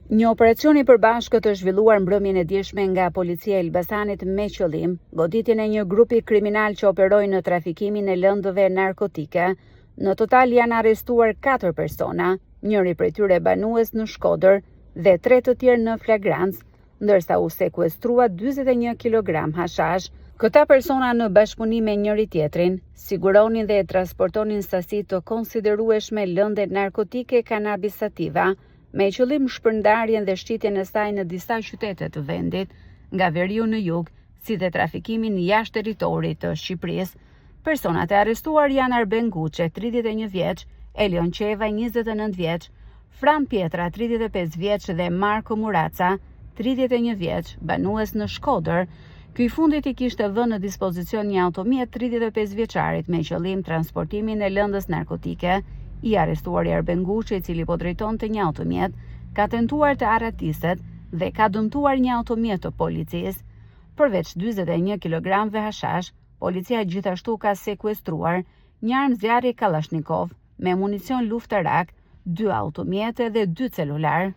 Një operacion i përbashkët është zhvilluar mbrëmjen e djeshme nga policia e Elbasanit me qëllim goditjen e një grupi kriminal që operoi në trafikimin e lëndëve narkotike. Në total janë arrestuar 4 persona, njëri prej tyre banues në Shkodër dhe 3 të tjerë në flagrancë, ndërsa u sekuestrua 41 kg hashash. Këta persona në bashkëpunim me njëri tjetrin siguronin dhe transportonin sasi të konsiderueshme lënde narkotike cannabis sativa, me qëllim shpërndarjen dhe shitjen e saj në disa qytete të vendit, nga veriu në jug, si dhe trafikimin jashtë territorit të Shqipërisë. Personat e arrestuar janë Arben Guçe, 31 vjeç, Elion Qeva, 29 vjeç, Fran Pjetra, 35 vjeç dhe Marko Muraca, 31 vjeç, banues në Shkodër. Ky i fundit i kishte vënë në dispozicion një automjet 35 vjeçarit me qëllim transportimin e lëndës narkotike. I arrestuari Arben Guçe, i cili po drejtonte një automjet, ka tentuar të arratiset dhe ka dëmtuar një automjet të policisë. Përveç 41 kilogramëve hashash, policia gjithashtu ka sekuestruar një armë zjarri Kalashnikov me municion luftarak, dy automjete dhe dy celular.